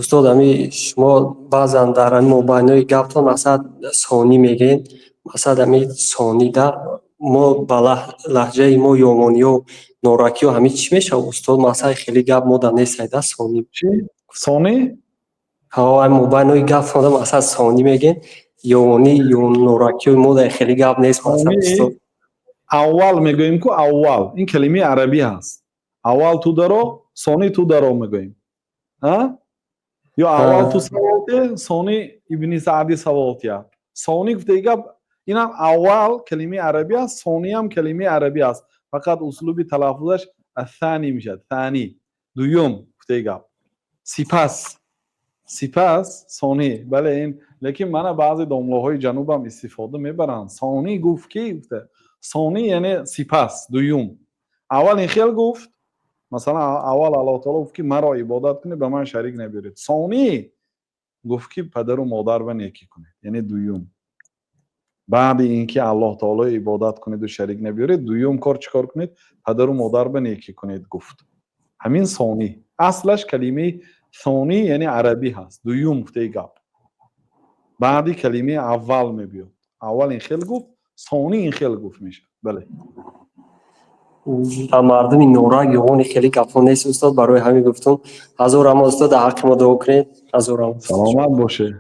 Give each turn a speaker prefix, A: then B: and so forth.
A: Устод, ами шумо баъзан дар ами мобайнои гаптон мақсад сонӣ мегӯед. Мақсад, ами сонида мо ба лаҳҷаи мо, ёвониё, норакиё, ҳамин чӣ мешавад, устод? Мақсад, хеле гап мода нестайда сонӣ.
B: Чӣ? Сонӣ?
A: Ҳо, ами мобайнои гаптонда мақсад сонӣ мегӯед. Ёвонӣ ё норакиёи мода хеле гап нест, мақсад, устод.
B: Аввал мегӯем ку, аввал ин калимаи арабӣ ҳаст. Аввал ту даро, сонӣ ту даро мегӯем. Ё аввал ту савол те, сонӣ Ибни Саъдӣ савол тиҳад. Сонӣ гуфтаи гап, инам аввал калимаи арабӣ аст, сониам калимаи арабӣ аст, фақат услуби талаффузаш аthани мешавад. Thани, дуюм гуфтаи гап, сипас, сипас, сонӣ. Бале, ин лекин мана баъзе домлоҳои ҷанубам истифода мебаранд. Сонӣ гуфт ки, гуфта, сонӣ яъне сипас, дуюм. Аввал ин хел гуфт, масалан, аввал Аллоҳ таоло гуфт ки маро ибодат кунед, ба ман шарик набиёред. Сонӣ гуфт ки падару модарро некӣ кунед, яъне дуюм, баъди ин ки Аллоҳ таоло ибодат кунеду шарик набиёред, дуюм кор чӣ кор кунед? Падару модарро некӣ кунед, гуфт. Ҳамин сонӣ аслаш калимаи сонӣ яъне арабӣ ҳаст, дуюм гуфтаи гап, баъди калимаи аввал мебиёд. Аввал ин хел гуфт, сонӣ ин хел гуфт мешавад, бале.
A: Ба мардуми норак, ёвони хеле гапҳо нест, устод, барои ҳамин гуфтум. Ҳазор раҳмат, устод, дар ҳаққи мо дуо кунед. Ҳазор раҳмат.
B: Саломат бошед.